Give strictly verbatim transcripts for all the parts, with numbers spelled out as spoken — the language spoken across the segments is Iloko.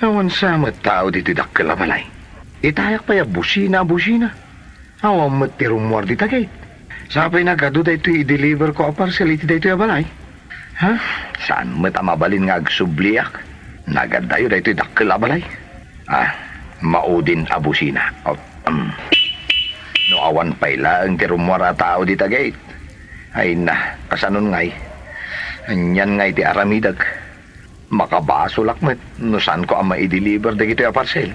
Awan sa met tao ditoy dakkel a balay. Itayak pay a busina a busina. Awan met ti rummuar dita gate. Sapay nagadu daytoy i-deliver ko a parcel iti daytoy a balay. Ha? Saan met a mabalin nga agsubliak? Nagadayo daytoy dakkel a balay. Ah, maudin a busina. Oh, um. No awan pay laeng ti rummuar a tao dita gate. Ay na, kasanon ngay? Anian ngay ti aramidek? Makabasolak met no saanko a mai-deliver dagitoy a parcel.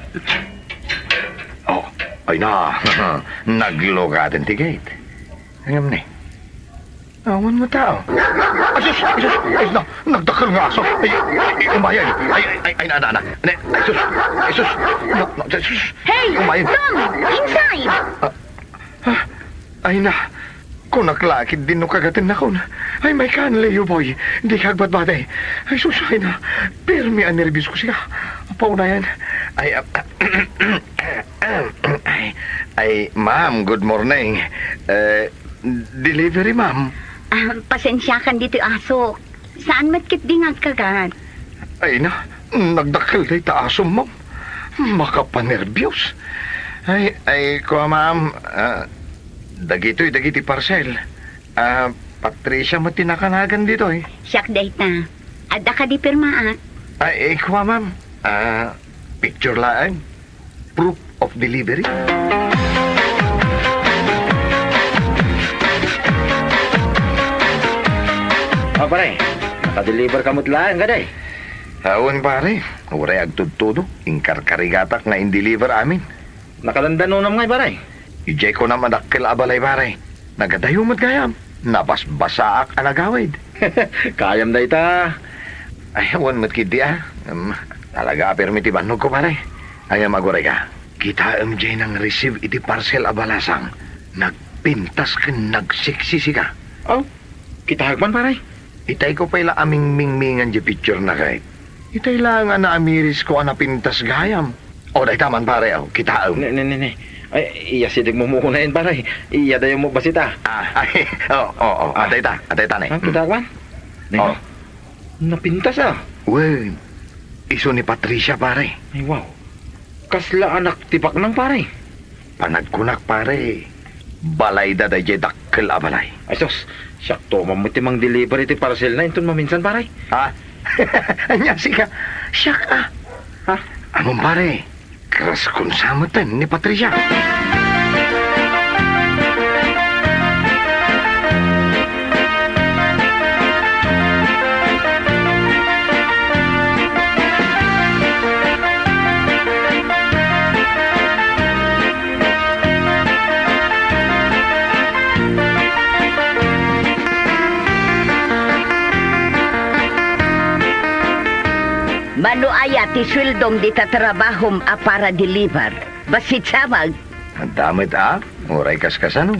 Oh, ay na, naglugaten ti gate. Ngem ni, awan met tao. Ay, sus! Ay, sus! Ay, na, nagdakkel nga aso! Ay, ay, ay, umayen! Ay, ay, ay, ay, na, na, na. Ne, ay, sus! Ay, sus! No, no, ay, sus! Hey, Umayen! Tom! Inside! Ah, ah, ay na, kunak la, ket dinno kagatennakon. Ay, may kan, Leo boy. Dika agbatbati. Ay, sus, ay na. Pirmi a nerbios ko sika. Paunayan. Ay, ah, ay, ay, ma'am, good morning. Eh, Delivery, ma'am. Ah, pasensiakan ditoy aso. Saan met ketdi nga agkagat? Ay na, nagdakkel dayta asom, ma'am. Makapanerbios. Ay, ay, kua, ma'am. Ah, dagitoy, dagiti parcel. Ah, Patricia met ti nakanagan ditoy. Siak dayta. Adda kadi pirmaak? Ay, ay, kua, ma'am. Ah, picture laeng. Proof of delivery. Ah, pare, nakadeliver ka met laeng kadi? Awan, pare. Uray agtudtudo, inkarkarigatak nga in-deliver amin. Nakalandanonam ngay, pare? Idiay kunam a dakkel a balay, pare. Nagadayo met gayam. Nabasbasaak a nagawid. Kayam dayta. Ay, awan met ketdi, ah. Em, talaga a pirmi ti bannogko, pare. Ay, agurayka. Kitaem diay nang-receive iti parcel a balasang. Nagpintas ken nagsiksisika. Oh, kitaek man, pare. Itayko pay la a mingmingmingan diay picture na kay. Itay laeng a naamirisko a napintas gayam. O, dayta man, pare, o, kitaem. Ne, ne, ne, ne. Ay, iyasidegmo munayen, pare. Iyadayawmo bassit, ah. Ah, ay, o, o, o. Ah. Adayta, adayta, ne. Ah, kitaek man? Ne. O. Napintas, ah. Wen, isu ni Patricia, pare. Ay, wow. Kasla anak ti baknang, pare? Panagkunak, pare, balayda daydiay dakkel a balay. Ay, sus, siakto man met ti mang-deliver iti parcelna inton maminsan, pare. Ha? Ania sika? Siak, ah. Ha? Ammom, pare, karaskon sa meten ni Patricia. Mano aya ti sueldom dita trabahom a para-deliver? Bassit sa met. Adda met a, uray kaskasano.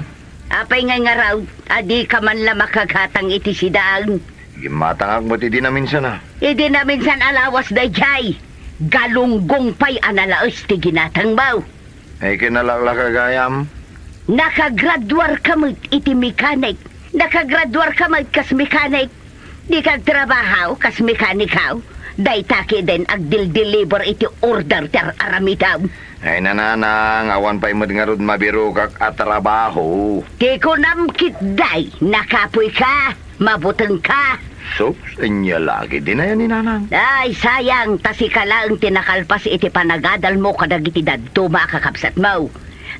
Apay ngay ngarud a dika man la makagatang iti sidaen? Gimmatangak met idi naminsan a. Idi naminsan a lawas daydiay, galunggong pay a nalaes ti ginatangmo. Ay, kinalaklaka gayam. Nakagraduarka met iti mekanik. Nakagraduarka met kas mekanik. Dika agtrabaho kas mekaniko. Dayta ketdin agdildeliver iti order ti ar-aramidem. Ay, nanang, awan pay met ngarud mabirokak a trabaho. Ti kunam ketdi, nakapoyka, mabutengka. Sus, ania la ketdin aya ni nanang? Ay, sayang, ta sika laeng ti nakalpas iti panagadalmo kadagiti dadduma a kakabsatmo.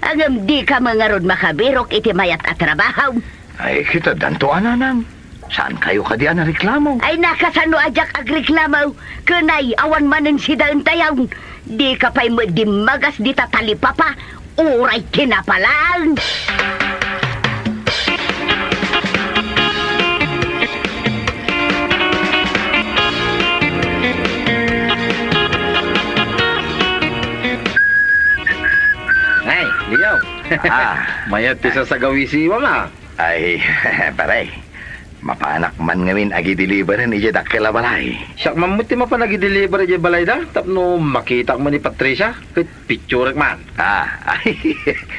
Ngem dika met ngarud makabirok iti mayat a trabaho. Ay, ket addanto a, nanang. Saankayo kadi a nareklamo? Ay, nakasano a diak agreklamo? Ken ay, awan manen sidaentayon. Dika pay met dimmagas dita talipapa, uray kinapalaen. Ay, Leo. Ah. Mayat ti sasagawisiwam, ah. Ay, pare, Mapanak man ngamin agideliveran idiay dakkel a balay. Siak man met ti mapan agideliver idiay balayda tapno makitak man ni Patricia ket picturek man. Ah, ay,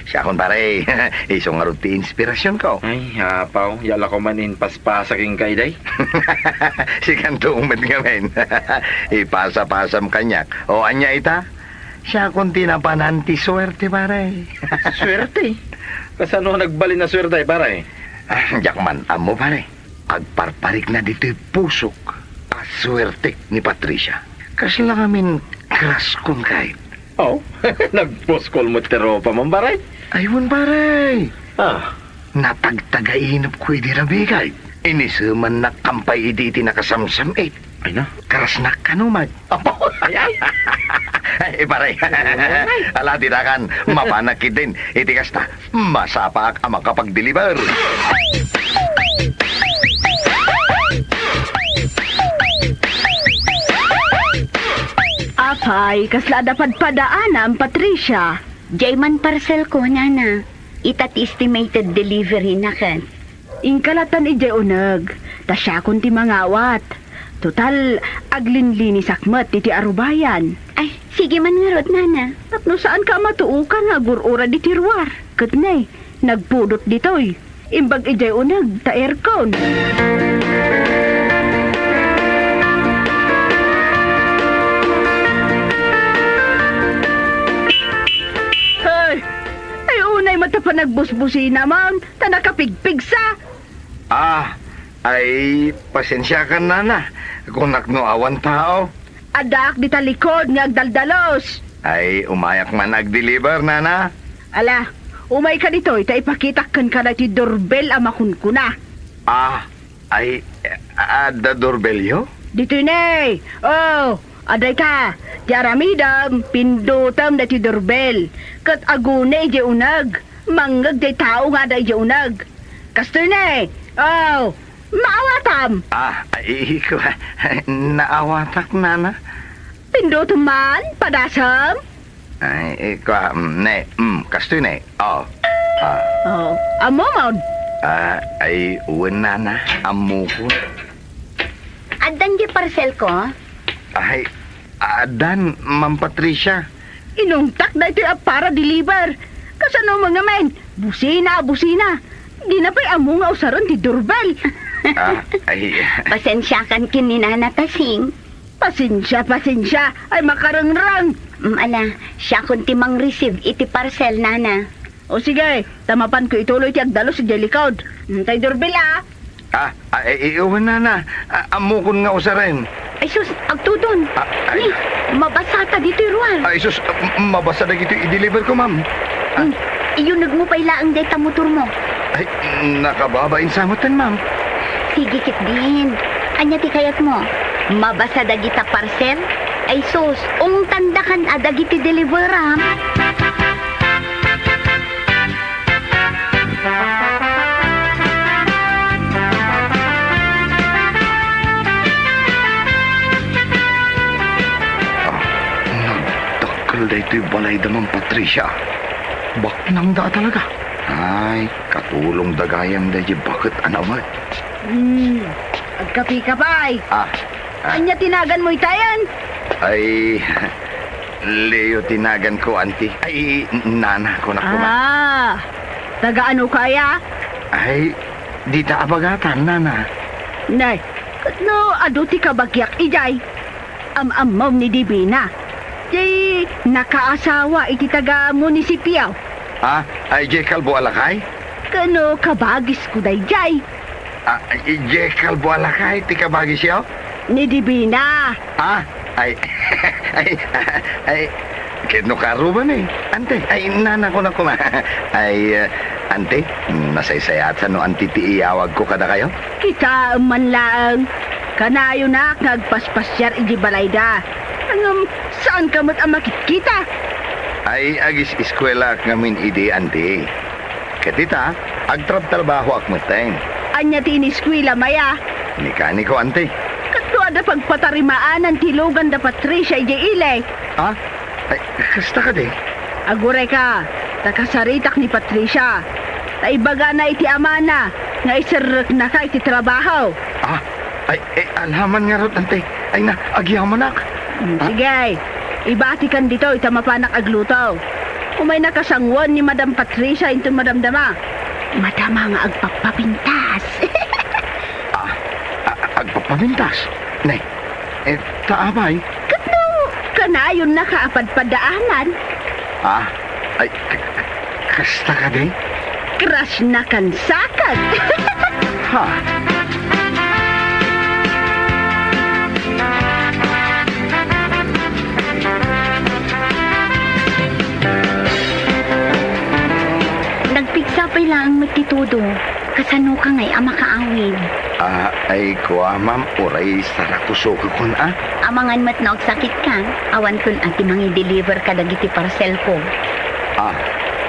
siakon, pare. Isu ngarud ti inspirasionko. Ay, apaw, ya la koma impaspasak kenka idiay. Sikanto met ngamin. Ipasapasam kaniak. O, ania ita? Siakon ti napanan ti suerte, pare. Suerte? Kasano nagbalin a suerte, pare? Ah, diak man ammo, pare. Agparparigna ditoy pusok a suerte ni Patricia. Kasla ngamin crush kon kayat. Oh, nagpuskol met ti rupam, pare? Ay, wen, pare. Ah. Natagtagainepko idi rabikay. Inisemannak kampay idi iti nakasamsam-it. Ay na. Crushnak kano met. Apo, ay, ay. Ay, pare. Ay. Ala, ditakan. Mapanak ketdin. Iti kasta, masapaak a makapagdeliver. Apay, kasla adda padpadaanam, Patricia? Diay man parcelko, nana. Ita ti estimated delivery na ket. Inka lattan idiay uneg, ta siakon ti mangawat. Total, aglinlinisak met iti arubayan. Ay, sige man ngarud, nana. Tapno saanka a matuokan nga agur-uran iti ruar. Ket ne, nagpudot ditoy. Imbag idiay uneg ta aircon. Hey! Ay, unay met ta panagbusbusinamon, ta nakapigpigsa. Ah, ay, pasensiakan, nana. Kunak no awan tao. Addaak dita likod nga agdaldalos. Ay, umayak man agdeliver, nana. Ala, umayka ditoy ta ipakitak kenka daytoy doorbell a makunkuna. Ah, ay, adda doorbellyo? Ditoy ne. Oh, adda ita. Ti aramidem, pindutem daytoy doorbell. Ket aguni idiay uneg. Mangngeg ti tao nga adda idiay uneg. Kastoy ne. Oh, maawatam. Ah, ay, iko, naawatak, nana. Pindutem man, padasem. Ay, iko, mm, ne, mm, kastoy ne. Oh. Ah. Oh, ammomon. Ah, ay, wen, nana, ammokon. Addan diay parcelko? Ay, addan, Ma'am Patricia. Inungtak daytoy a para deliver. Kasano man ngamin? Busina a busina. Dina pay ammo nga usaren ti doorbell. Ah, ay. Pasensiakan ken ni Nana Tasing. Pasensia, pasensia. Ay, makarengreng. Mm, ala, siakon ti mang-receive iti parcel, Nana. O sige, ta mapanko ituloy ti agdalus idiay likod. Mm, tay doorbell, ah. Ah, ah, eh, eh, wen, nana. Ah, ammokon nga usaren. Ay sus, agtudon. Ah, ay. Ni, mabasa ta ditoy ruar. Ay sus, m-, mabasa dagitoy i-deliver ko, ma'am. Ah. Hmm, iyuneg mo pay laeng dayta motor mo. Ay, nakababain sa metten, ma'am. Sige ketdin. Ania ti kayat mo? Mabasa dagita parcel? Ay sus, ungtandakan a dagiti deliveram. Ah, nagdakkel daytoy balayda, Ma'am Patricia. Baknangda a talaga. Ay, katulongda gayam daydiay baket a named. Hmm, agkapika pay. Ah, Ah. Ania ti naganmo itayen? Ay, Leo ti naganko, anti. Ay, nana, kunak koma. Ah, taga ano kaya? Ay, dita a bagatan, nana. Nay, no, adu ti kabagiak idiay. Am-ammom ni Divina. Ti nakaasawa iti taga munisipio. Ah, ay, diay kalbo a lakay? Kano kabagisko daydiay? Ah, idiay kalbo a lakay ti kabagisyo? Ni Divina. Ah, ay, ay, ay, ket no karuba ni, ante, ay, nana, kunak koma. Ay, eh, ante, nasaysayaat no ante ti iyawagko kadakayo? Kitaem man laeng. Kanayonak nga agpaspasiar idiay balayda. Ngem, saanka met a makitkita? Ay, agis-eskuelaak ngamin idi, ante. Ket ita, agtrabtrabahoak metten. Ania ti ineskuelam aya? Mekaniko, ante. Ket no adda pagpatarimaanan ti lugan da Patricia idiay ili? Ah? Ay, kasta kadi? Agurayka, ta kasaritak ni Patricia. Ta ibagana iti amana, nga iserreknaka iti trabaho. Ah, ay, ay, alaman ngarud, ante. Ay na, agyamanak. Hmm, ah, sige. Ibatikan ditoy ta mapanak agluto. Umayna kasanguen ni Madam Patricia inton madamdama. Madama nga agpapapintas. Ah, a-, agpapapintas? Nay, eh, ta apay? Ket no, kanayonnaka a padpadaanan. Ah, ay, k-, k-, kasta kadi? Crush na kan sakag. Ha? Nagpigsa pay laeng met ti todo. Kasanoka ngay a makaawid? Ah, ay, kua, ma'am, uray sarakusokekon, ah. Amangan met no agsakitka, awanton a ti mangi-deliver kadagiti parcelko. Ah,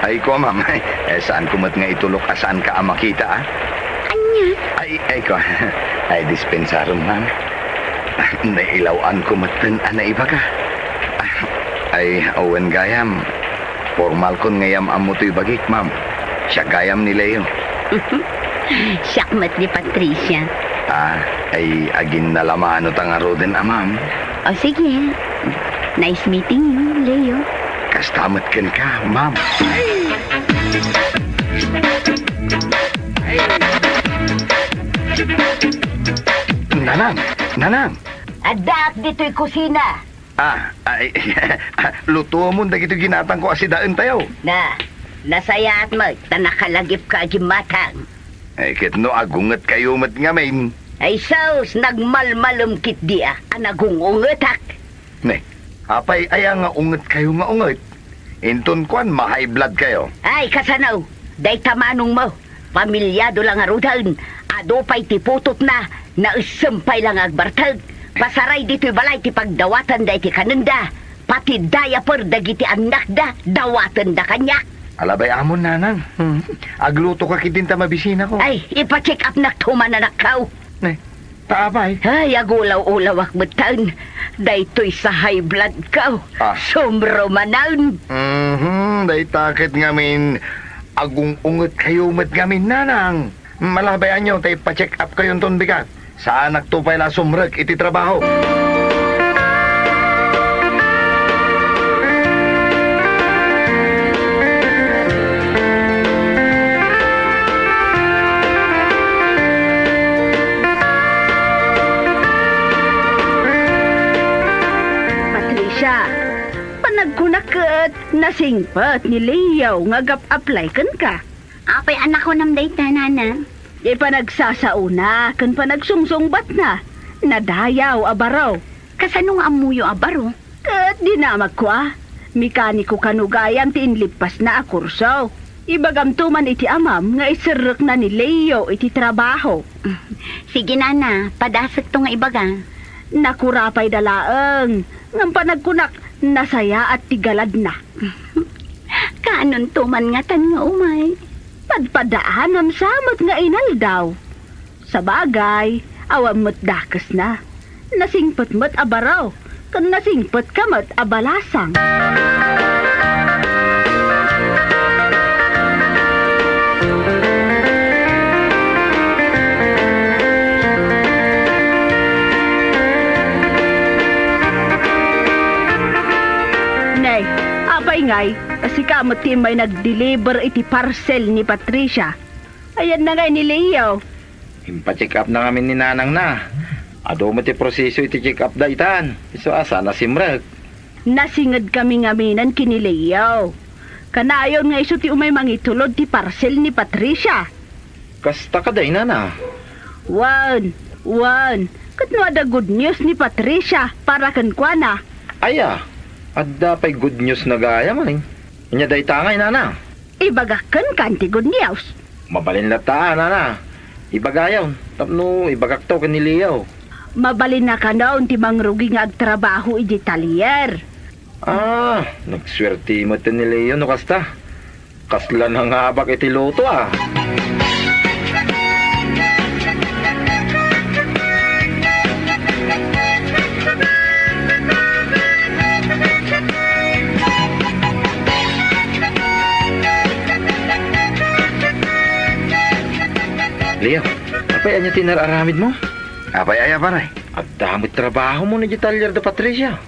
ay, kua, ma'am, eh, saanko met nga itulok a saanka a makita, ah. Ania? Ay, ay, kua, ay, dispensarom, ma'am. Nailaw-anko metten a naibaga. Ah, ay, wen gayam, Pormalkon nga iyam-ammo toy bagik, ma'am. Siak gayam ni Leo. Siak met ni Patricia. Ah, ay aginnalamano ta ngaruden a, ma'am. O sige. Nice meeting you, Leo. Kasta met kenka, ma'am. Nanang! Nanang! Addaak ditoy kusina. Ah, ay, lutomon dagitoy ginatangko a sidaentayo. Na, nasayaat met ta nakalagipka a gimmatang. Ay, ket no agungetkayo met ngamin. Ay sus, nagmalmalem ketdi a, a nagung-ungetak. Ne, apay aya nga ungetkayo nga unget? Inton kuan, ma-high blood kayo. Ay, kasano? Dayta manongmo. Pamilyado la ngaruden, adu pay ti putotna, naessem pay la nga agbartek. Pasaray ditoy balay ti pagdawatenda iti kanenda, pati diaper dagiti annakda, dawatenda kaniak. Alabay amon, nanang. Hmm. Aglutoka ketdin ta mabisinako. Ay, ipa-check upnak tuman, anakko. Ne, ta apay? Ay, agulaw-ulawak metten. Daytoy sa high bloodko. Ah. Sumrumanen. Mhm, dayta ket ngamin, agung-ungetkayo met ngamin, nanang. Malabayanyo ta ipa-check up kayonton bigat. Saanakto pay la sumrek iti trabaho. Patricia, panagkunak ket nasingpet ni Leo nga agap-apply kenka. Apay a nakunam dayta, nana? Di panagsasaona ken panagsungsungbatna, nadayaw a baro. Kasano nga ammoyo a baro? Ket dinamagko a, mekaniko kano gayam ti inlippasna a kurso. Ibagamto man iti amam nga iserrekna ni Leo iti trabaho. Sige, nana, padasekto nga ibaga. Nakura pay da laeng, ngem panagkunak, nasayaat ti galadna. Kaanonto man ngatan nga umay? Padpadaanam sa met nga inaldaw. Sabagay, awan met dakesna. Nasingpet met a baro, ken nasingpetka met a balasang. Nay, apay ngay, sika met ti immay nag-deliver iti parcel ni Patricia. Ayanna ngay ni Leo. Impa-check up na ngamin ni nanangna. Adu met ti proseso iti check up da itan. Isu a saan a simrek. Nasingedkami ngaminen ken ni Leo. Kanayon nga isu ti umay mangitulod ti parcel ni Patricia. Kasta kadi, nana? Wen, wen. Ket no adda good news ni Patricia para kenkuana. Aya, adda pay good news na gayam, ay. Ania dayta ngay, nana? Ibagak kenka ti good news. Mabalin latta, nana. Ibagayon, tapno ibagakto ken ni Leo. Mabalin a kano ti mangrugi nga agtrabaho iti talyer. Ah, nagsuerte met ni Leo no kasta. Kasla nangabak iti loto, ah. Leo, apay ania ti inar-aramidmo? Apay aya, pare? Adda met trabahomo idiay talyer da Patricia.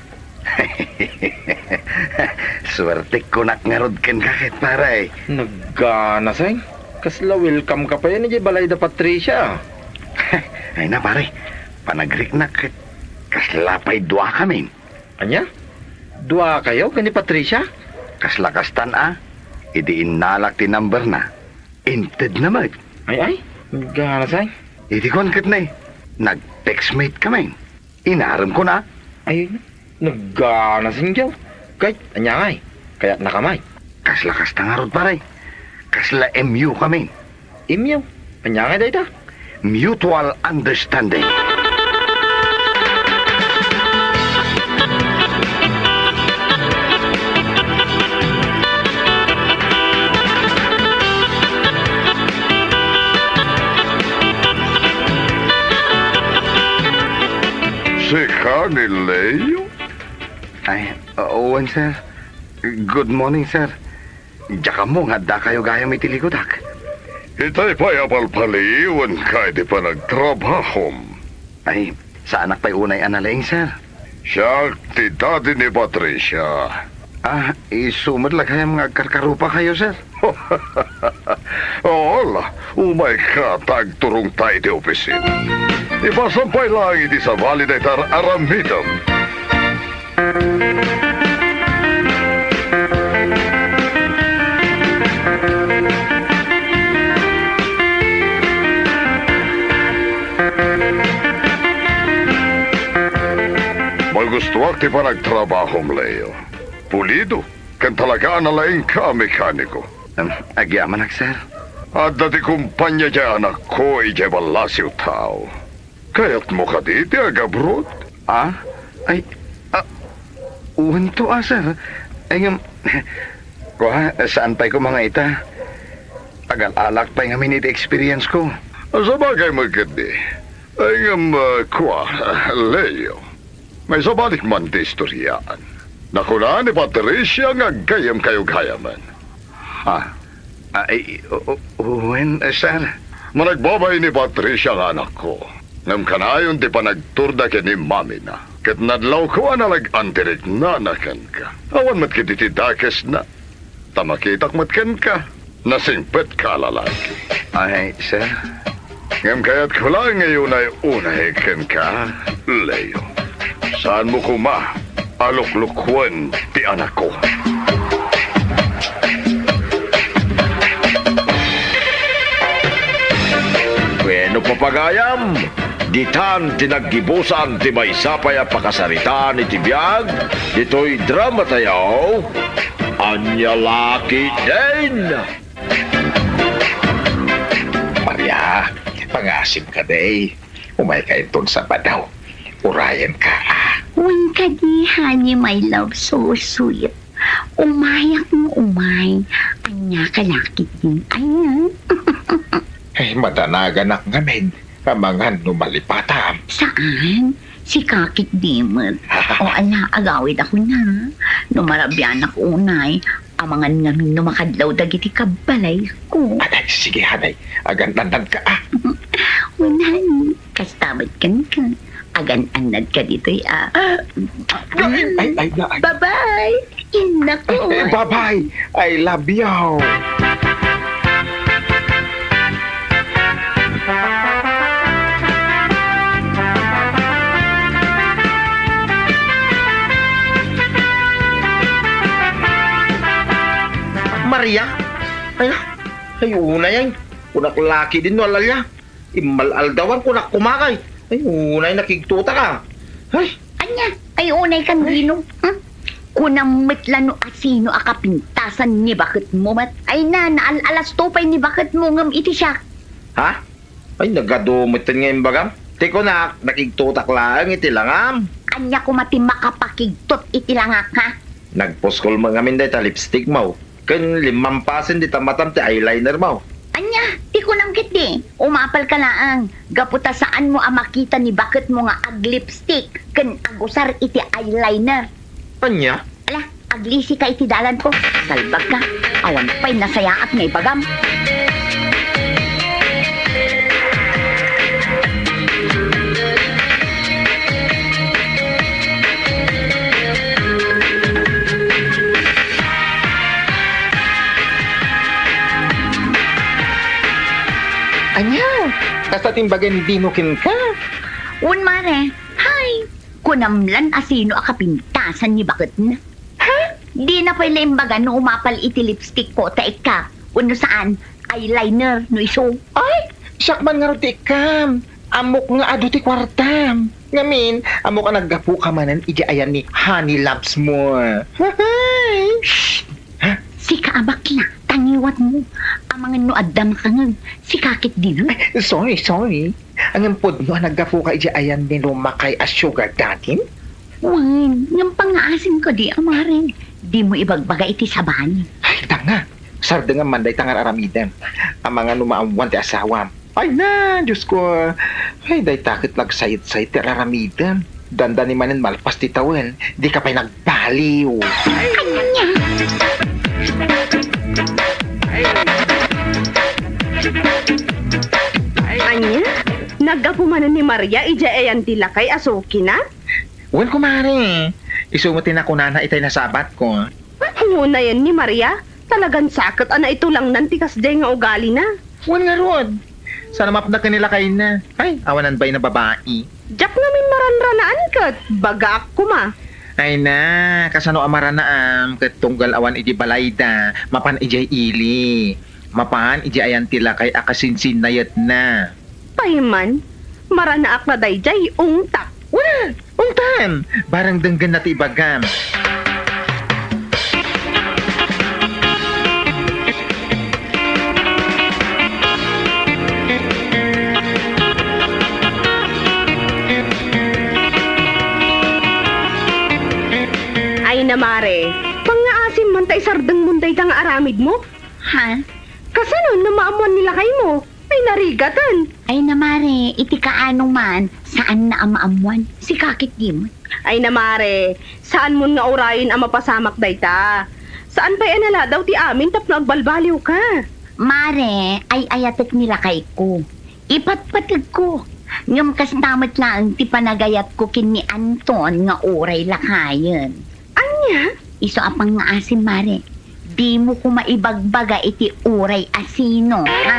Suertekko ngarud kenka ket, pare. Nagganasay. Kasla welcome ka pay idiay balay da Patricia. Ay na, pare. Panagriknak ket kasla pay duakamin. Ania? Duakayo ken ni Patricia? Kasla kastan a, idi innalak ti numberna, intedna met. Ay, ay, nagganasay. Idi kuan ket ne, nag-textmate kamin. Inarem ko na. Ay, nagganasay, Joe. Kay, ania ngay? Kayatnaka met. Kasla kasta ngarud, pare. Kasla M U kamin. M U? Ania ngay dayta? Mutual understanding. Sika ni Leo? Ay, wen, sir. Good morning, sir. Diak ammo nga addakayo gayam iti likudak. Itay pay a palpaliiwenka iti panagtrabahom. Ay, saanak pay unay a nalaing, sir. Siak ti daddy ni Patricia. Ah, isu met la gayam nga agkarkarupakayo, sir. Oo la, umayka ta agturongta iti opisina. Ipasam pay laeng iti sabali dayta ar-aramidem. Magustuak ti panagtrabahom, Leo. Pulido, ken talaga a nalaingka a mekaniko. Em, agyamanak, sir. Adda ti kumpania ti anakko idiay ballasiw tao. Kayatmo kadi ti agabroad? Ah? Ay, ah, uwanto a, sir. Ay, ngem, kua, saan pay koma nga ita? Agal-alak pay ngamin iti experience ko. Sabagay met ketdi. Ay, ngem, ah, kua, Leo. Maisabalik man ti istoriaan. Nakuna ni Patricia nga aggayyemkayo gayamen. Ha? Ay, o-, o-, wen, eh, sir. Managbabain ni Patricia nga anakko. Ngem kanayon ti panagturda ken ni mamina. Ket nadlawko a nalag-an ti riknana kenka. Awan met ketdi ti dakesna. Ta makitak met kenka, nasingpetka a lalaki. Ay, sir. Ngem kayatko laeng nga iunay-unay kenka, Leo. Saanmo koma a luklukuen ti anakko. Bueno, papagayam, ditan ti naggibusan ti maysa pay a pakasaritaan iti biag ditoy drama tayo. Ania la ketdin? Maria, pangasim kadi. Umayka inton Sabado. Urayenka, a. Wen kadi, honey, my love, so sweet. Umayak nga umay. Ania ka la ketdin, ania? Ay, madanaganak ngamin. Amangan no malipatam. Saan? Sika ketdi met. O ala, agawidakon a. No marabianak unay, amangan ngamin no makadlaw dagiti kabbalayko. Ay, ay, sige, honey. Agan-annadka, a. Wen, honey. Kasta met kenka. Agan-annadka ditoy, a. Ay, ay, ay, ay. Bye-bye. Inako. Eh, bye-bye. I love you. Maria? Ay, ay, unay, ay. Kunak la ketdin no al-alia. Immal-aldawan, kunak koma kay. Ay, unay nakigtotak a. Ay. Ania? Ay, unay kan Dino. Hmm? Kunam met la no asino a kapintasan ni baketmo met. Ay na, naal-alasto pay ni baketmo ngem iti siak. Ha? Ay, nagadu met nga imbagam. Ti kunak, nakigtotak laeng iti langam. Ania koma ti makapakigtot iti langak, ha? Nagpuskol met ngamin dayta lipstickmo. Ken limmampasen dita matam ti eyelinermo. Ania, ti kunam ketdi, umapalka laeng, gapu ta saanmo a makita ni baketmo nga aglipstick ken agusar iti eyeliner. Ania? Ala, aglisika iti dalanko. Salbagka, awan pay nasayaat nga ibagam. Ania? Kasta ti imbaga ni Dino kenka? Wen, mare. Hay, kunam lan a sino a kapintasan ni baketna. Ha? Dina pay la imbaga no umapal iti lipstick ko ta ikka, wenno saan, eyeliner no isu. Ay, siak man ngarud ti ikkam. Ammok nga adu ti kuartam. Ngamin, ammok a naggapuka manen idiay ayan ni Honey Loves More. Hay! Shh! Ha? Sika a bakla, tangiwat mo. Amangan no adda makangeg, sika ket dina. Ay, sorry, sorry. Ngem pudno a naggapuka idiay ayan ni Lumakay a sugar daddy? Wen, ngem pangngaasim kadi a mare. Dimo ibagbaga iti sabali. Ay, tanga. Sardengam man dayta nga ar-aramidem. Amangan no maammuan ti asawam. Ay na, Diyos ko. Ay, dayta ket nagsayet-sayet ti ar-aramidem. Dandani manen malpas ti tawen, dika pay nagbaliw. Ania? Ania? Naggapu manen ni Maria idiay ayan ti lakay a sukina? Wen, kumare. Isu met ti nakunana itay nasabatko. Ngunayen ni Maria, talagan saket a naitulangnan ti kasdiay nga ugalina. Wen ngarud, saan a mapna ken ni lakayna. Ay, awanan bain a babai. Diak ngamin maranranaan ket bagaak koma. Ay na, kasano a maranaam ket tunggal awan idi balayda, mapan idiay ili. Mapan idiay ayan ti lakay a kasinsinayetna. Pay man, maranaak la daydiay, ungtak. Wen, untan, barang denggenna ti ibagam. Ay na, mare, pangngaasim man ta isardengmon dayta nga aramidmo? Ha? Kasano no maammuan ni lakaymo? Ay, narigaten. Ay na, mare, iti kaano man, saanna a maammuan. Sika ket di met. Ay na, mare, saanmon nga urayen a mapasamak dayta. Saan pay a naladaw ti amin tapno agbalbaliwka. Mare, ay-ayatek ni lakayko. Ipatpategko. Ngem kasta met laeng ti panagayatko ken ni Anton nga uray lakayen. Ania? Isu a pangngaasim, mare. Dimo koma ibagbaga iti uray a sino, ha?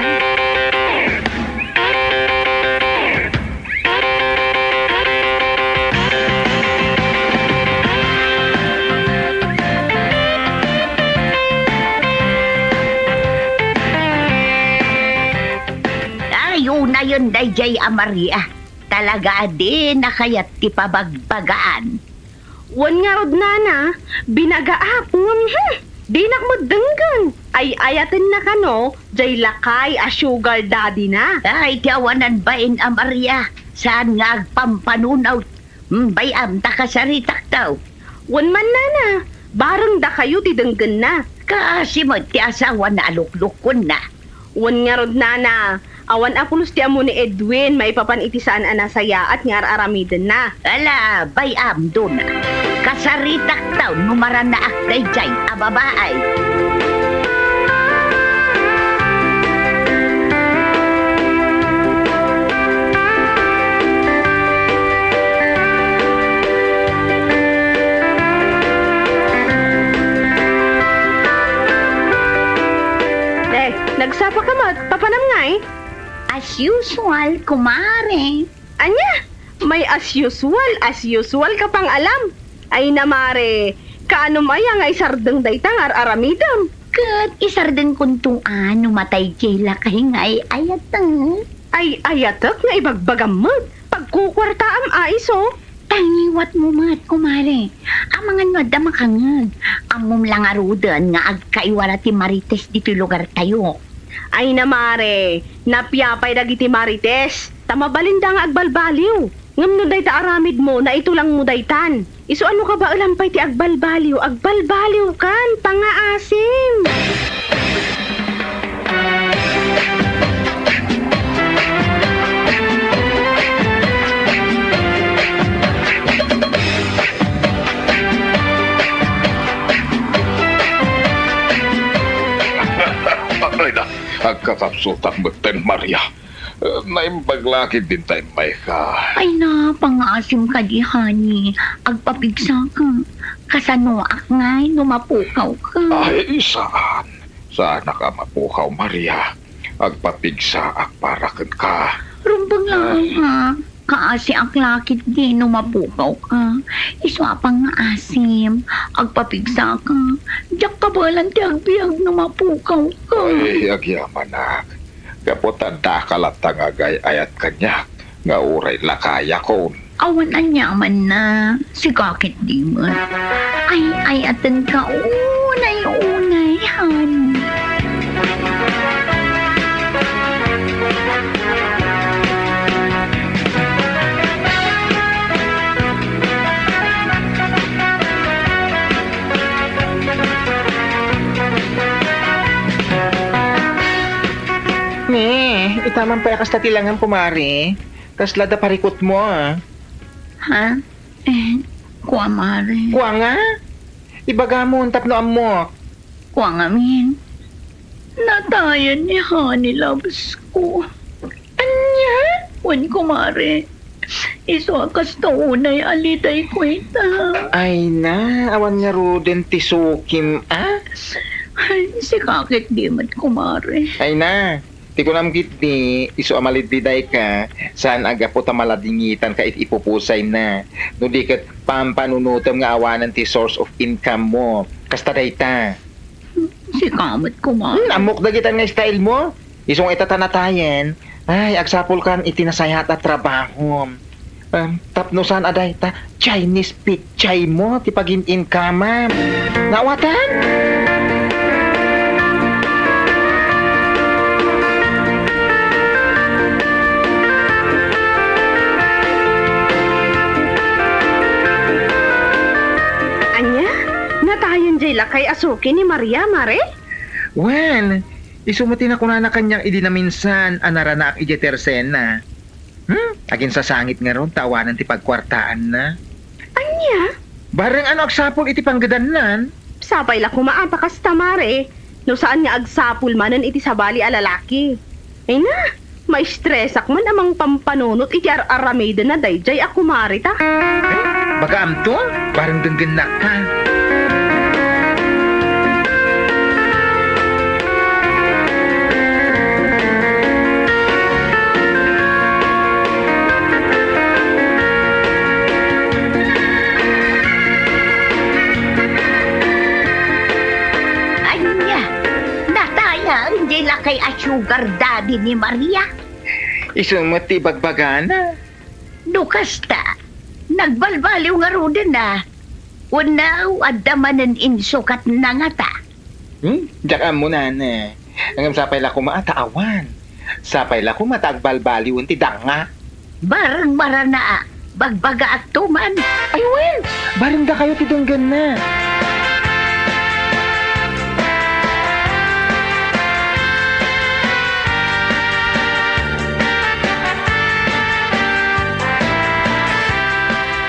Ay, unayen daydiay a Maria. Talaga a dina kayat ti pabagbagaan. Wen ngarud, nana, binagaak ngem, hmm, dinak met denggen. Ay-ayatenna kano jay lakay a sugar daddy-na. Ay, ti awanan bain a Maria, saan nga agpampanunot. Hmm, bay-am ta kasaritakto. Wen man, nana, bareng dakayo ti denggenna. Kaasi met ti asawana a luklukonna. Wen ngarud, nana, awan a pulos ti ammo ni Edwin maipapan iti saan a nasayaat nga ar-aramidenna. Ala, bay-am, Dona. Kasaritakto no maranaak daydiay a babai. Eh, nagsapa ka met, papanam ngay? As usual, kumare. Ania? May as usual, as usual ka pang alam. Ay na, mare, kaanum aya nga isardeng dayta nga ar-aramidem? Ket isardengkonto a no matay ti lakay nga ay-ayatek. Ay-ayatek nga ibagbagam met. Pagkukuartaam a isu. Tangiwatmo met, kumare. Amangan no adda makangeg. Ammom la ngaruden nga agkaiwara ti marites ditoy lugartayo. Ay na, mare, napiapay dagiti marites, ta mabalinda nga agbalbaliw. Ngem no dayta aramidmo, naitulangmo daytan. Isu a no kabaelan pay ti agbalbaliw, agbalbaliwkan, pangngaasim. Ay na, agkakapsutak metten, Maria. Eh, naimbag la ketdin ta immayka. Ay na, pangngaasim kadi, honey. Agpapigsaka. Kasanoak ngay no mapukawka? Ay, saan. Saanak a mapukaw, Maria. Agpapigsaak para kenka. Rumbeng laeng, Ay. ha. Kaasiak la ketdi no mapukawka. Isu a pangngaasim, agpapigsaka. Diak kabaelan ti agbiag no mapukawka. Ay, agyamanak. Gapu ta daka latta nga agay-ayat kaniak nga uray lakayakon. Awan aniamanna, sika ketdi met. Ay-ayatenka unay-unay, honey. Ne, ita man pay a kasta ti langam, kumare. Kasla da parikutmo, a. Ha? Eh, kua, mare. Kua nga? Ibagamon tapno ammok. Kua ngamin. Natayen ni Honey Loves ko. Ania? Wen, kumare. Isu a kasta unay a lidayko ita. Ay na, awan ngaruden ti sukim, a? Ay, sika ketdi met, kumare. Ay na, ti kunam ketdi, isu a malidlidayka, saan a gapu ta maladingitanka iti ipupusayna. No di ket pampanunotem nga awanen ti source of income mo. Kasta dayta. Sika met, kumare. Hmm, ammok dagitan nga style mo. Isu nga ita ta natayen, ay, agsapulkan iti nasayaat a trabahom. Em, tapno saan a dayta, Chinese pechay mo ti pagin-inkamam. Naawatan? Ania? Natayen jay lakay a suki ni Maria, mare? Wen, isu met ti nakunana kaniak idi naminsan a naranaak idiay tersena. Hmm? Aginsasangit ngarud ta awanen ti pagkuartaanna. Ania? Bareng a no agsapul iti panggedannan. Sapay la koma a ta kasta, mare, no saan nga agsapul manen iti sabali a lalaki. Ay na, maistresak man a mangpampanunot iti ar-aramidenna daydiay a kumareta. Eh, bagaamto? Bareng denggennakka. Ania, natayen jay lakay a sugar daddy ni Maria? Isu met ti ibagbagana. No kasta, nagbalbaliw ngaruden a. Wenno, adda manen insukatna ngata? Hmm? Diak ammo, nana. Ngem sapay la koma a ta awan. Sapay la koma ta agbalbaliwen ti danga. Bareng marana a, bagbagaakto man. Ay, wen! Bareng dakayo ti denggenna.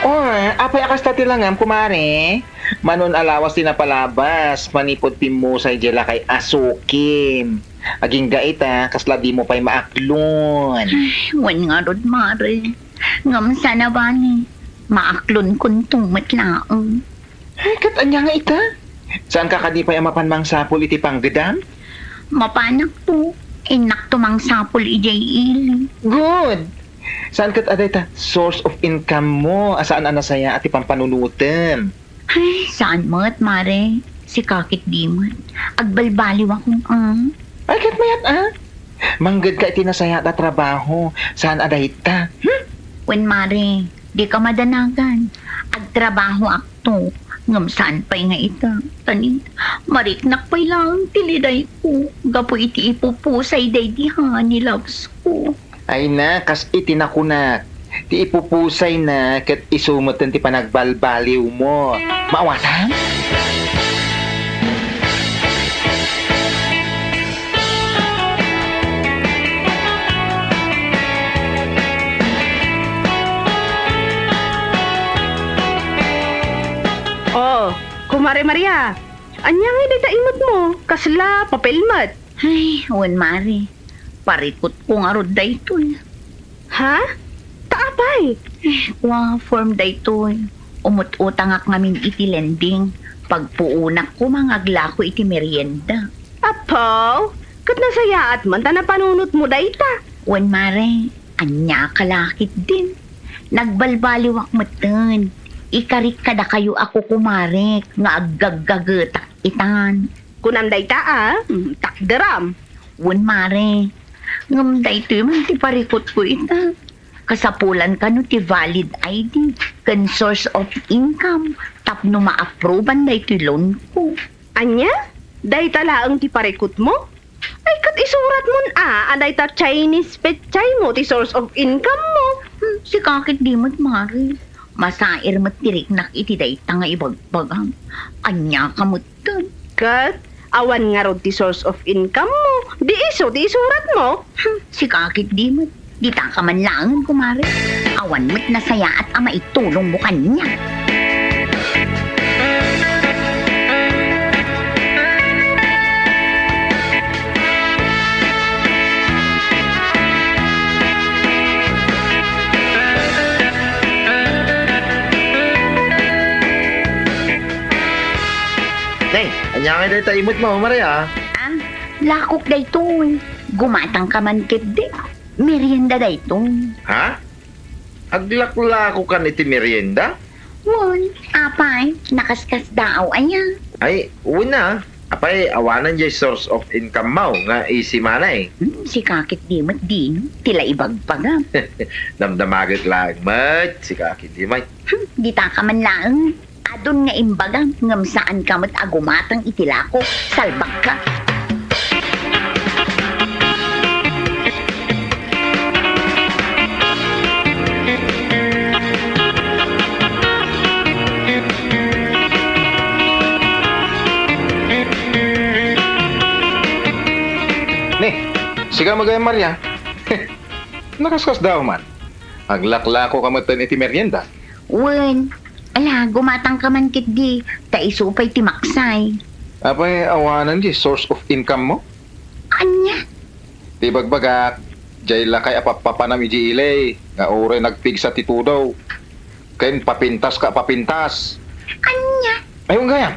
Oh, apay a kasta ti langam, kumare? Manon a lawas ti napalabas manipud pimmusay diay lakay a sukim. Agingga ita, kasla dimo pay maaklon. Ay, wen ngarud, mare. Ngem saan a bali, maaklonkonto met laeng. Ay, ket ania nga ita? Saanka kadi pay a mapan mangsapul iti panggedam? Mapanakto. Innakto mangsapul idiay ili. Good! Saan ket a dayta source of income mo a saan a nasayaat ti pampanunotem? Ay, saan met, mare. Sika ketdi met. Agbalbaliwakon, a. Ay, ket mayat, a? Manggedka iti nasayaat a trabaho. Saan a dayta? Hmm? Wen, mare, dika madanagan. Agtrabahoakto, ngem saan pay nga ita. Tani, mariknak pay laeng ti lidayko gapu iti ipupusay daydi honey loves ko. Ay na, kas iti nakunak, ti ipupusayna ket isu metten ti panagbalbaliwmo. Maawatan? Oh, Kumare Maria, ania ngay dayta imot mo? Kasla papel met? Ay, wen, mare. Parikutko ngarud daytoy. Ha? Ta apay? Eh, kua, form daytoy. Umut-utangak ngamin iti lending. Pagpuonak koma nga aglako iti merienda. Apo, Ket nasayaat man ta napanunotmo dayta. Wen, mare, ania ka la ketdin? Nagbalbaliwak metten. Ikarik kadakayo a kukumarek nga aggaggagetak itan. Kunam dayta a, hmm, takderam. Wen, mare, ngem daytoy man ti parikutko ita. Kasapulan kano ti valid I D ken source of income tapno ma-approvean daytoy loan ko. Ania? Dayta laeng ti parikutmo? Ay, ket isuratmon a, a dayta Chinese petsaymo ti source of income mo. Hmm, sika ketdi met, mare. Masair met ti riknak iti dayta nga ibagbagam. Ania ka met Ket awan ngarud ti source of income mo, di isu ti isuratmo. Hmm, sika ketdi met. Ditaka man laengen, kumare. Awan met nasayaat a maitulongmo kaniak. Nay, ania ngay dayta imutmo, Maria? Ah, lakok daytoy. Gumatangka man ketdi. Merienda daytoy. Ha? Aglaklakokan iti merienda? Wen, apay, nakaskasdaaw aya? Ay, wen a. Apay, awanen jay source of income mo nga easy money? Hmm, sika ketdi met di, ti la ibagbagam. Damdamagek laeng met, sika ketdi met. Hmm, ditaka man laeng. Adun nga imbagam ngem saanka met a gumatang iti lakok. Salbagka. Ni, sika met gayam, Maria. Nakaskasdaaw man. Aglaklakoka metten iti merienda. Wen, ala, gumatangka man ketdi, ta isu pay ti maksay. Apay, awanen jay source of income mo? Ania? Ti bagbagak, jay lakay a pappapanam iti ili, nga uray nagpigsa ti tudo. Ken papintaska a papintas. Ania? Ay, wen gayam.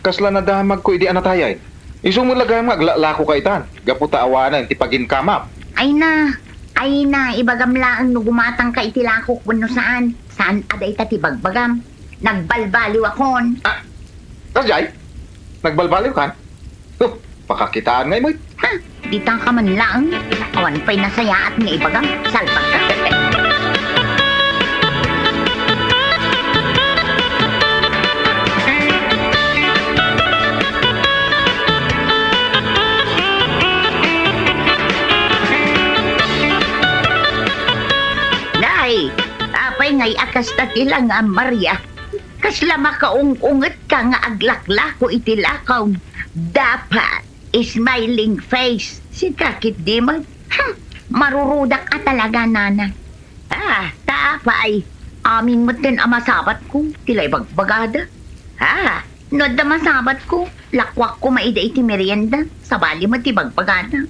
Kasla nadamagko idi a natayay. Isu met la gayam nga aglaklakoka itan, gapu ta awanen ti paginkamam. Ay na, ay na, ibagam laeng no gumatangka iti lakok wenno saan. Saan a dayta ti bagbagam. Nagbalbaliwakon. Ah, kasjay? Nagbalbaliwkan? Huh, pakakitaan ngay met. Ha? Ditaka man laeng. Awan pay nasayaat nga ibagam. Salbagka. Nay, apay ngay a kasta ti langam, Maria? Kasla makaung-ungetka nga aglaklako iti lakok. Dapat smiling face. Sika ketdi met. Hmm, marurudak a talaga, nana. Ah, ta apay, amin metten a masabatko ti la ibagbagada. Ah, no adda masabatko, lakuak koma ida iti merienda, sabali met ti bagbagada.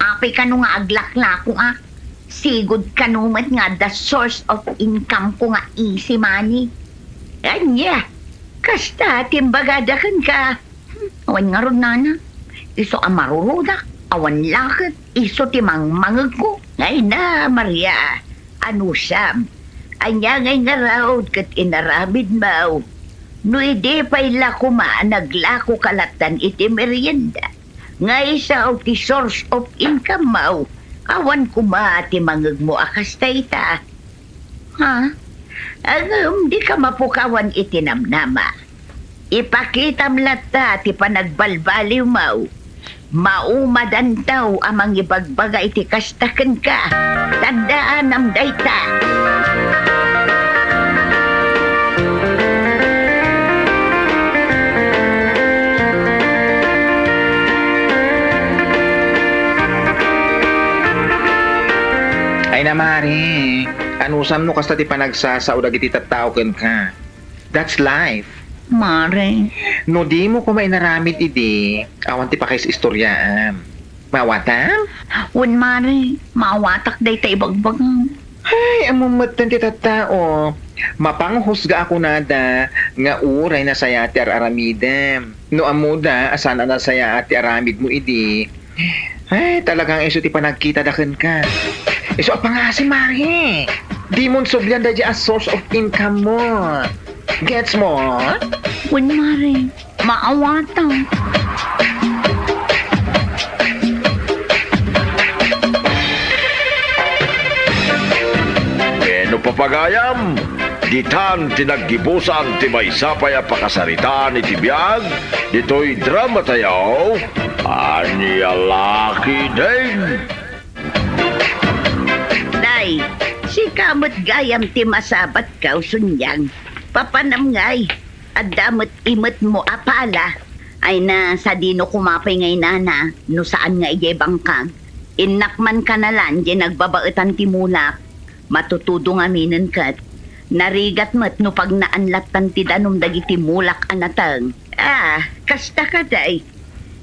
Apay kano nga aglaklako a, sigud kano met nga adda source of income ko nga easy money. Ania, kasta ti imbagada kenka. Hmm, awan ngarud, nana. Isu a marurudak, awan la ket isu ti mangmangegko. Ay na, Maria, anusam? Ania ngay ngarud ket inaramidmo? No idi pay la koma a naglakoka lattan iti merienda, nga isu ti source of income mo, awan koma ti mangegmo a kasta ita. Ha? Ngem dika mapukawan iti namnama. Ipakitam latta ti panagbalbaliwmo. Maumadanto a mangibagbaga iti kasta kenka. Tandaanam dayta. Ay na, Mare. Anusam no kasta ti panagsasao dagiti tattao kenka? That's life. Mare. No dimo koma inaramid idi, awan ti pakaistoriaam. Maawatam? Wen, Mare. Maawatak dayta ibagbagam. Ay, ammom metten ti tattao. Mapanghusga a kunada nga uray nasayaat ti ar-aramidem. No ammoda a saan a nasayaat ti aramidmo idi, Ay, talagang isu ti panagkitada kenka. Isu a pangngaasim, Mari. Dimon sublian daydiay a source of income mo. Gets mo? Wen, Mari. Maawatan. Wenno, papagayam, ditan ti naggibusan ti maysa pay a pakasaritaan iti biag ditoy dramatayo. Ania la ketdin? Nay, sika met gayam ti masabatko, Suniang. Papanam ngay, adda met imetmo a pala. Ay na, sadino koma pay ngay, nana, no saan nga idiay bangkag. Innak man kanalan diay nagbabaetan ti mulak. Matutudo ngaminen ket. Narigat met no pagnaan lattan ti danum dagiti mulak a nateng. Ah, kasta kadi.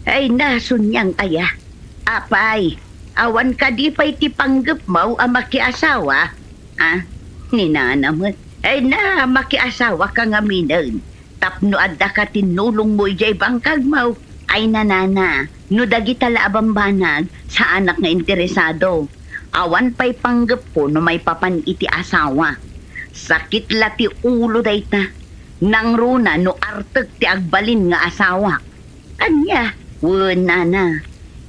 Ay na, Suniang aya. Apay, awan kadi pay ti panggepmo a makiasawa? Ah, ni nana met. Ay na, makiasawaka ngaminen tapno addaka ti nulongmo idiay bangkagmo. Ay na, nana, no dagita la a bambanag, saanak nga interesado. Awan pay panggepko no maipapan iti asawa. Sakit la ti ulo dayta. Nangruna no artek ti agbalin nga asawak. Ania? Wen, nana.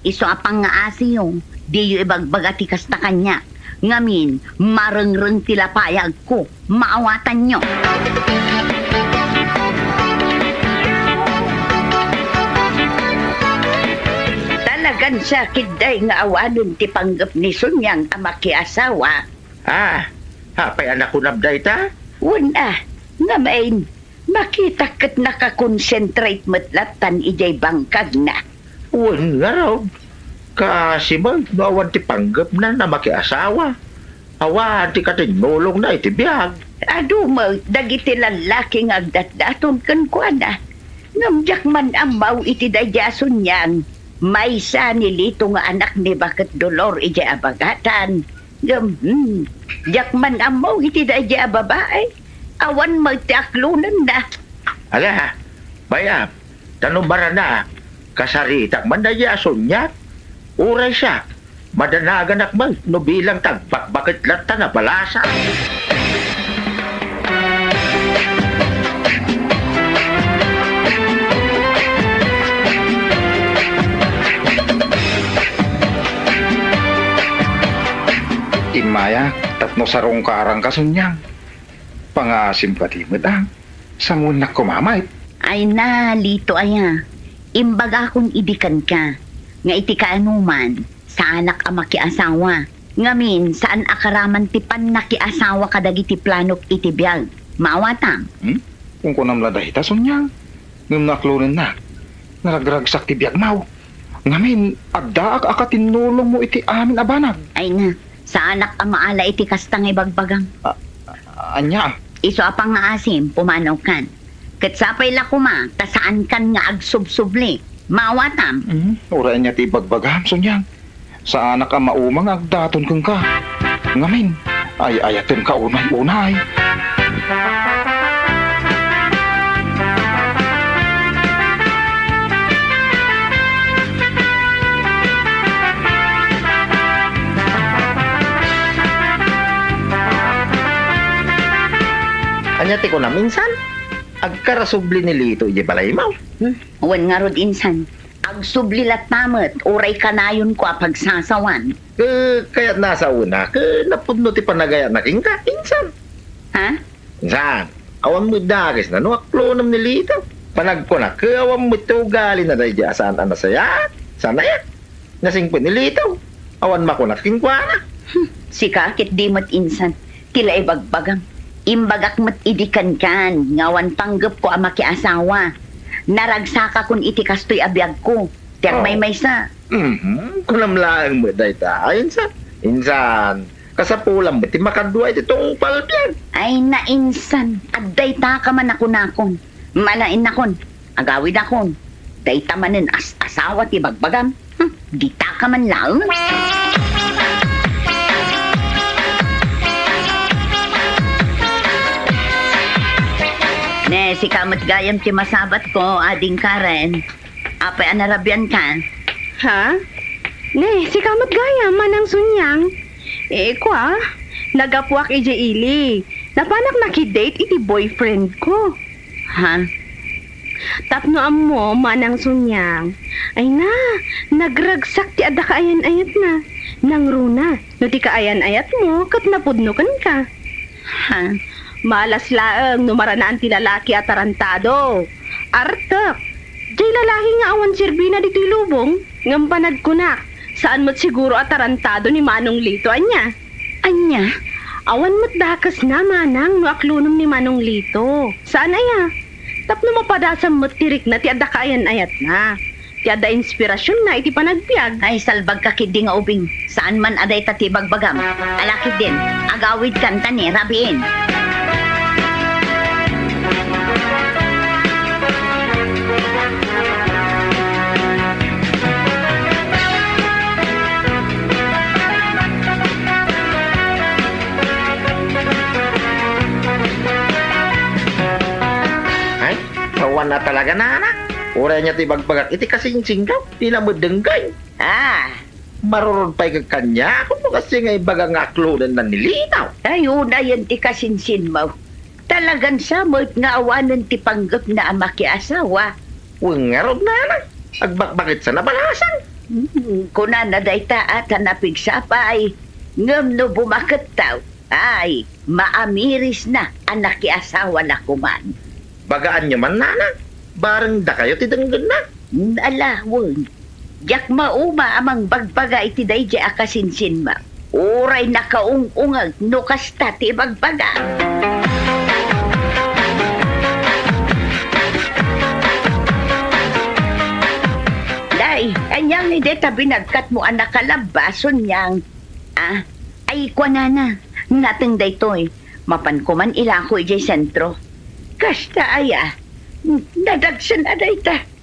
Isu a pangngaasim, diyo ibagbaga ti kasta kaniak. Ngamin, marengreng ti lapayagko. Maawatanyo. Talagan sakit, day, nga awanen ti panggep ni Suniang a makiasawa. Ah, apay a nakunam dayta? Wen a, ngamin, makitak ket nakakonsentrate met lattan idiay bangkagna. Wen ngarud, kaasi met no awan ti panggepna a makiasawa. Awan ti katinnulongna iti biag. Adu met dagiti lallaki nga agdatdaton kenkuana. Ngem diak man ammo iti daydiay a Suniang. Maysa ni Lito nga anak ni Baket Dolor idiay Abagatan. Ngem, hmm, diak man ammo iti daydiay a babai. Awan met ti aklonenna. Ala, bayam, ta no marana, kasaritak man daydiay a Suniang. Uray siak, madanaganak met no bilang ti agbakbaket latta a balasa. Immayak tapno sarungkaranka, Suniang. Pangngaasim kadi met a, sanguennak koma met. Ay na, Lito aya. Imbagakon idi kenka nga iti kaanoman, saanak a makiasawa. Ngamin, saan a karaman ti pannakiasawa kadagiti planok iti biag. Maawatam? Hmm? Kunkunam la dayta, Suniang. Ngem no aklonennak, naragragsak ti biagmo. Ngamin, addaak a katinnulongmo iti amin a banag. Ay na, saanak a maala iti kasta nga ibagbagam. A-, a-, ania? Isu a pangngaasim, pumanaw kan. Ket sapay la koma, ta saan kan nga agsubsubli. Maawatam? Hmm, uray ania ti ibagbagam, Suniang. Saanak a mauma nga agdaton kenka. Ngamin, ay-ayatenka unay-unay. Ania ti kunam, insan? Agkarasubli ni Lito idiay balaymo? Hmm, wen ngarud, insan. Agsubli latta met, uray kanayonko a pagsasawan. Ket kayatna a saona, ket napudno ti panagayatna kenka, insan. Ha? Insan, awan met dakesna no aklonam ni Lito. Panagkunak, ket awan met ti ugalina daydiay a saan a nasayaat. Saan aya? Nasingpet ni Lito. Awan makunak kenkuana. Hmm, sika ket di met, insan. Ti la ibagbagam. Imbagak met idi kenkan nga awan panggepko a makiasawa. Naragsakakon iti kastoy a biagko. Ti agmaymaysa. Mhm. Kunam laeng met dayta, insan. Insan, kasapulam met ti makadua iti tungpal biag. Ay na, insan. Addayta ka man a kunakon. Malaennakon. Agawidakon. Dayta manen as-asawa ti bagbagam. Hmm, dita ka man laeng. Ne, sika met gayam ti masabatko, Ading Karen. Apay a narabianka? Ha? Ne, sika met gayam, Manang Sunyang. Eh, kua, naggapuak idiay ili. Napanak nakidate iti boyfriend ko. Ha? Tapno ammo, Manang Sunyang. Ay na, nagragsak ti adda kaayan-ayatna. Nangruna, no ti kaayan-ayatmo ket napudno kenka. Ha? Malas laeng no maranaan ti lalaki a tarantado. Artek. Diay lalaki nga awan serbina ditoy lubong, ngem panagkunak, saan met siguro a tarantado ni Manong Lito, ania? Ania? Awan met dakesna, manang, no aklonem ni Manong Lito. Saan aya? Tapno mapadasam met ti rikna ti adda kaayan-ayatna. Ti adda inspirasionna iti panagbiag. Ay, salbagka ketdi nga ubing. Saan man a dayta ti ibagbagam. Ala ketdin, agawidkan ta ni rabiin. Ay, awan a talaga, nana. Uray ania ti ibagbagak iti kasinsinko, dina met denggen. Ah. Marurod pay kaniak, no kasdi nga ibaga nga aklonenna ni Lito. Ay, unayen ti kasinsinmo. Talagan sa met nga awanen ti panggepna a makiasawa. Wen ngarud, nana, agbakbaketsa a balasang. Hmm, kunana dayta a ta napigsapay, ngem no bumakettaw, ay, maamirisna a nakiasawa la koman. Bagaanyo man, nana, bareng dakayo ti denggenna. Hmm, ala, wen. Diak mauma a mangbagbaga iti daydiay a kasinsinmo. Uray nakaung-ungeg no kasta ti ibagbaga. Day, ania ngay dayta binagkatmo a nakalabba, Sunyang? Ah, ay, kuanana, nateng daytoy. Mapanko man ilako idiay sentro. Kasta aya, nadagsen a dayta.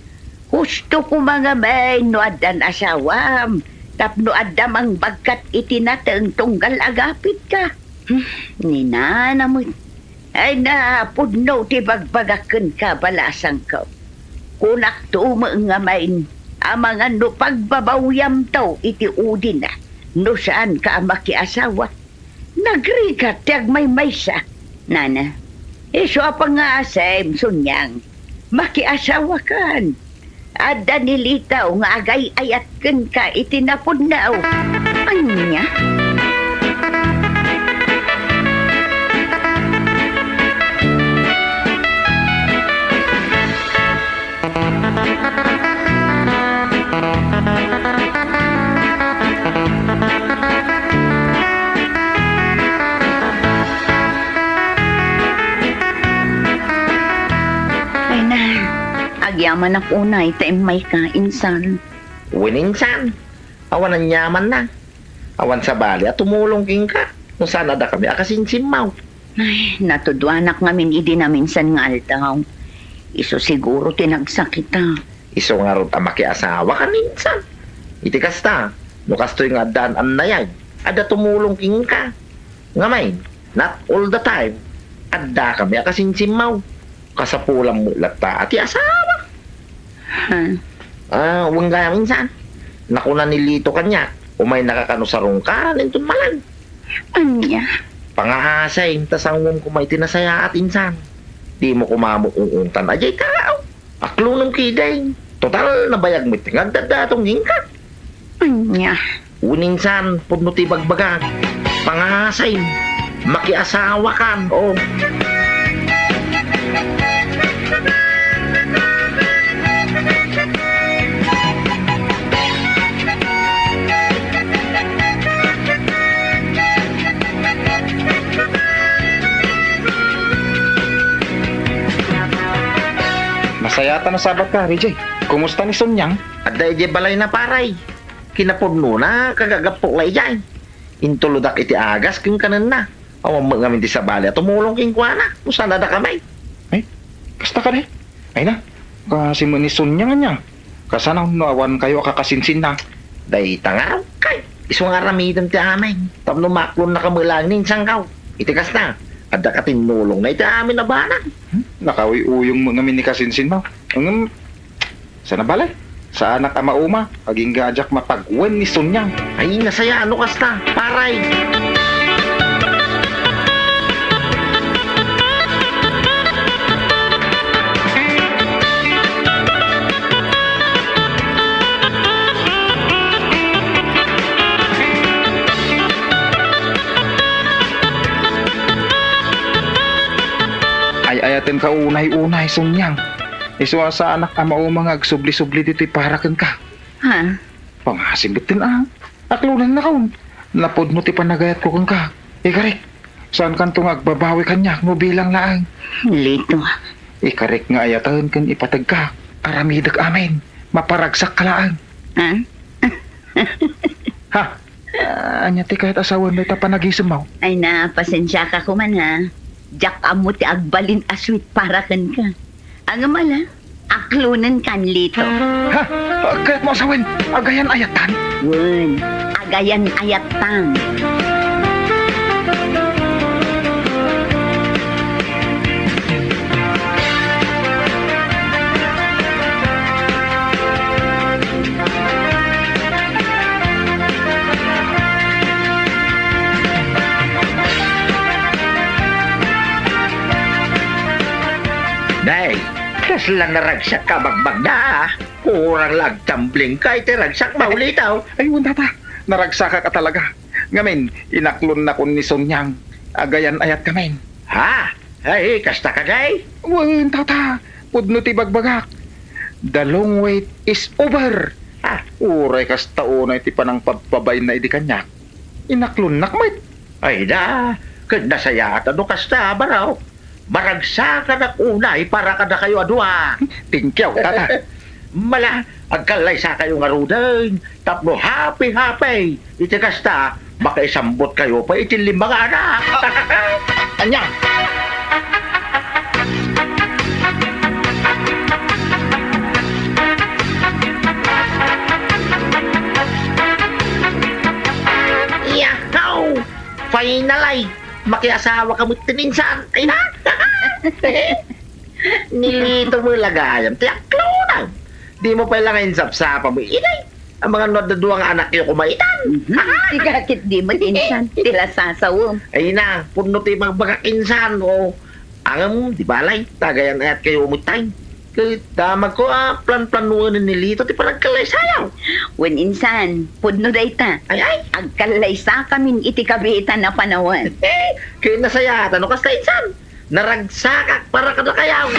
Husto koma ngamin no addan asawam, tapno adda mangbagkat iti nateng tunggal agapitka. Hmm, ni nana met. Ay, napudno ti bagbagak kenka, balasangko. Kunakto met ngamin, amangan no pagbabawiamto iti udina, no saanka a makiasawa. Nagrigat ti agmaymaysa. Nana, isu a pangasem, Sunyang. Makiasawakan. Adda ni Lito nga agay-ayat kenka iti napudno. Ania? Ay na, agyamanak unay ta immayka, insan. Wen, insan, awan aniamanna. Awan sabali a tumulong kenka no saan a dakami a kasinsimmaw. Ay, natuduanak ngamin idi naminsan nga aldaw. Isu siguro ti nagsakita. Isu ngarud a makiasawakan, insan. Iti kasta, no kastoy nga addaan annayag, adda tumulong kenka. Ngamin, not all the time, addakami a kasinsimmaw. Kasapulan met latta a ti asawa. Ha? Ah, wen gayam, insan. Nakuna ni Lito kaniak, umaynaka kano sarungkaran inton malan. Ania? Pangaasay, ta sangom koma iti nasayaat, insan. Dimo koma met ung-ungtan a diay tao. Aklonem ketdin. Total, nabayag met nga agdaddatong kenka. Ania? Wen, insan, pudno ti ibagbagak. Pangasay, makiasawakan, o. Nasayaat a nasabatka, Rijay. Kumusta ni Sunyang? Adda idiay balayna, pare. Kinapudnona, kagagappok la idiay. Intulodak iti agas ken kanenna. Awan met ngamin ti sabali a tumulong kenkuana no saan a dakami. Ay, kasta kadi? Ay na, kaasi met ni Sunyang ania? Kasano no awan kayo a kakasinsinna? Dayta nga, kay, isu nga aramidem ti amin. Tapno maklonnaka met laeng ni insangkaw. Iti kasta, adda katinnulongna iti amin a banag. Hmm? Nakauyuyong met ngamin ni kasinsinmo. Ngem, saan a bale? Saanak a mauma, agingga a diak mapagwen ni Sonyang. Ay, nasaya, no kasta, paray. Ay-ayatenka unay-unay, Sonyang. Isu a saanak a mauma nga agsubli-subli ditoy para kenka. Ha? Pangasim metten a. Aklonennakon. Napudno ti panagayatko kenka. Ikarik, saankanto nga agbabawi kaniak no bilang laeng. Lito. Ikarik nga ayaten ken ipategka. Aramidek amin. Maparagsakka laeng. Ha? Ha? Ah, ania ti kayat a sawen dayta panagisemmo? Ay na, pasensiaka koman, ha. Diak ammo ti agbalin a sweet para kenka. Ngem ala, aklonenkan, Lito. Ha? Ah, kayatmo a sawen? Agayan-ayattan? Wen, agayan-ayattan. Nay, kasla naragsakka a bagbagda, a. Kurang la agtamblingka iti ragsakmo, Lito. Ay, wen, tata. Naragsakak a talaga. Ngamin, inaklonnakon ni Sonyang. Agayan-ayatkamin. Ha? Ay, kasta kadi? Wen, tata. Pudno ti bagbagak. The long wait is over. Ha? Uray kasta unay ti panangpabpabainna idi kaniak. Inaklonnak met. Ay da, ket nasayaat no kasta, baro. Maragsakanak unay para kadakayo a dua. Thank you, tata. Mala, agkallaysakayo ngaruden tapno happy-happy. Iti kasta, makaisambotkayo pay iti lima nga anak. Ania? Yahoo! Finally! Makiasawaka met ti insan. Ay na! Ni Lito met la gayam ti aklonam. Dimo pay la nga insapsapa met, inay. Amangan no adda dua nga anakyo koma itan. Mhm. Ti kakit di met insan, ti lasasawem. Ay na, pudno ti bagbagak insan, o. Ngem, di balay, agayan-ayatkayo met tay. Ket damagko a planplanuanen ni Lito ti panagkallaysayo. Wen insan, pudno dayta. Ay, ay. Agkallaysakamin iti kabiitan a panawen. Ket nasayaat no kasta insan. Naragsakak para kadakayo.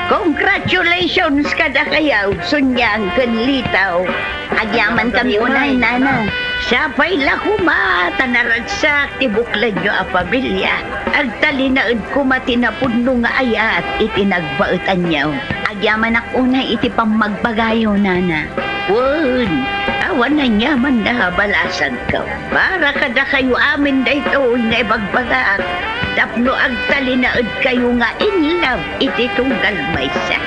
Congratulations kadakayo, Sonyang ken Lito. Agyamankami unay, nana. Sapay la koma ta naragsak ti buklanyo a pamilia. Agtalinaed koma ti napudno nga ayat iti nagbaetanyo. Agyamanak unay iti pammagbagayo, nana. Wen, awan aniaman a balasangko. Para kadakayo amin daytoy nga ibagbagak tapno agtalinaedkayo nga in love iti tunggal maysa.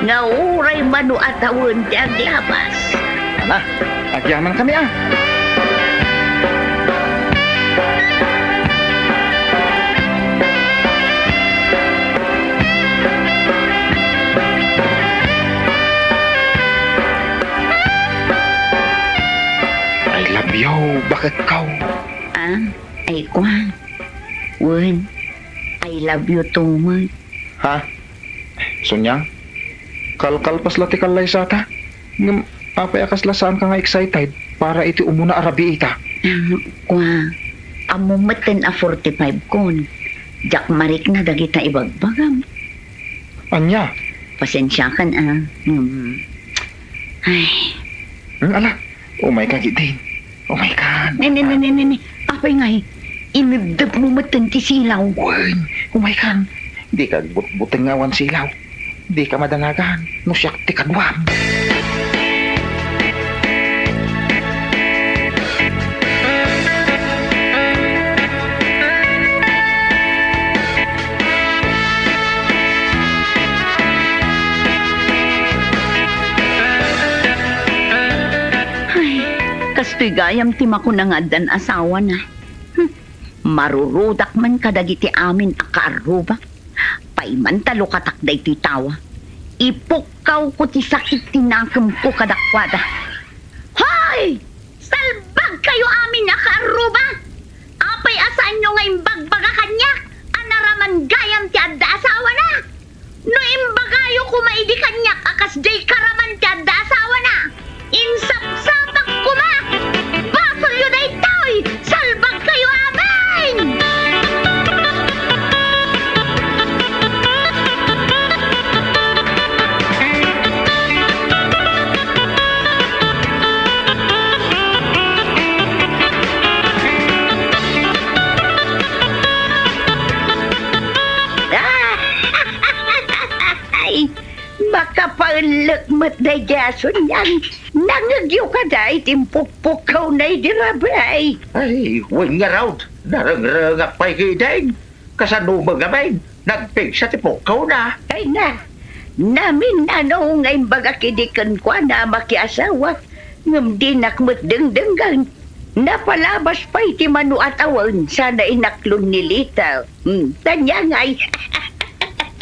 Nga uray mano a tawen ti aglabas. Ala, agyamankami a. I love you, baketko. Ah, ay kwa. Wen, I love you too much. Ha? Sonyang? Kalkalpas la ti kallaysata. Ngem apay a kasla saanka nga excited para iti umuna a rabiita? Ah, kwa, ammo metten a forty-five kon. Diak marikna dagita ibagbagam. Ania? Pasensiakan a. Hmm. Ay. Hmm, ala, umayka, Gidin. Umaykan. Ne, ne, ne, ne, ne, ne. Apay ngay, inibdep mo metten ti silaw. Wen, umaykan. Dika agbutbuteng nga awan silaw. Dika madanagan no siak ti kaduam. Daytoy gayam ti makuna nga addan asawana. Hmm. Marurudak man kadagiti amin a kaarrubak. Pay man ta lukatak daytoy tawa. Ipukkawko ti sakit ti nakemko kadakuada. Hoy! Salbagkayo amin a kaarruba! Apay a saanyo nga imbagbaga kaniak a naraman gayam ti adda asawana? No imbagayo koma idi kaniak a kasdiay karaman ti adda asawana, insapsapak koma! Basolyo daytoy! Salbagkayo amin! Ay, makapaellek met daydiay a suniang. Nangngegyo kada iti impukpukkawna idi rabii? Ay, wen ngarud, narengrengak pay ketdin. Kasano met ngamin, nagpigsa ti pukkawna? Ay na, namin-ano nga imbagak idi kenkuana a makiasawak, ngem dinak met dengdenggen. Napalabas pay ti mano a tawen sana inaklon ni Lita. Hmm, taniangay.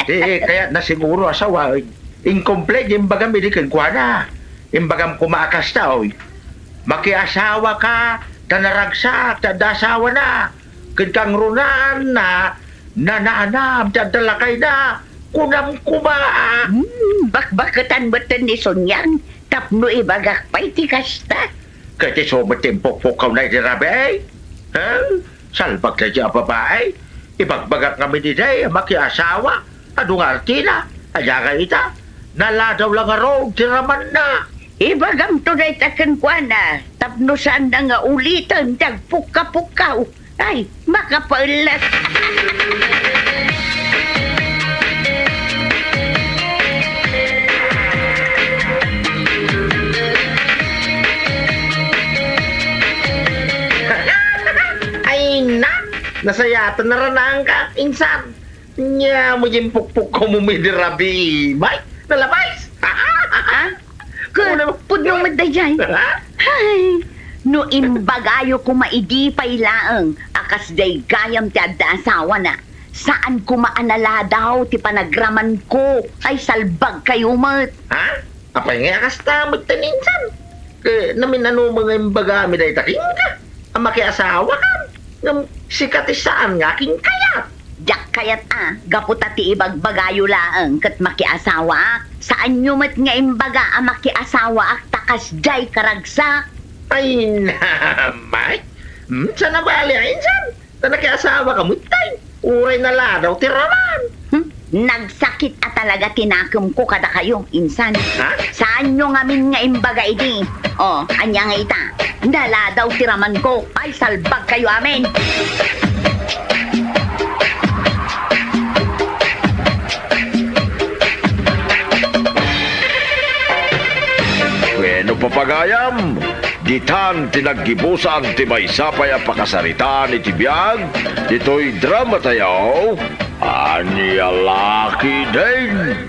Ti kayatna siguro a sawen, inkumplid nga imbagam idi kenkuana. Imbagam koma a kasta, oy. Makiasawaka, ta naragsak ti adda asawana. Ket kangrunaanna, nanaanam ti adda lakayna. Kunam koma. Hmm, bakbaketan metten ni Suniang tapno ibagak pay ti kasta. Ket isu met ti impukpukkawna idi rabii? Ha? Salbag daydiay a babai? Ibagbagak ngamin idi a makiasawa, adu nga artina, ania ngay ita? Naladaw la ngarud ti ramanna. Ibagamto dayta kenkuana tapno saanna nga uliten ti agpukkapukkaw. Ay, makapaellek! Ay, na! Nasayaat a naranaanka, insan. Ania met diay impukpukkawmo idi rabii, may? Nalabay? Ha? Ket pudno met daydiay. Ha? Ay, no imbagayo koma idi pay laeng a kasdiay gayam ti adda asawana, saan koma a naladaw ti panagramanko. Ay, salbagkayo met. Ha? Apay ngay a kasta metten, insan? Ket namin-ano met nga imbagami dayta kenka a makiasawakam, ngem sika ti saan nga akin kayat. Diak kayat a, gapu ta ti ibagbagayo laeng ket makiasawaak. Saanyo met nga imbaga a makiasawaak ta kasdiay karagsak? Ay, namay! Hmm, saan a bali a, insan? Ta nakiasawaka metten, uray naladaw ti raman. Hmm? Nagsakit a talaga ti nakemko kadakayo, insan. Ha? Saanyo ngamin nga imbaga idi? O, ania ngay ita? Naladaw ti ramanko. Ay, salbagkayo amin! Wenno, papagayam, ditan ti naggibusan ti maysa pay a pakasaritaan iti biag ditoy drama tayo, Ania La Ketdin.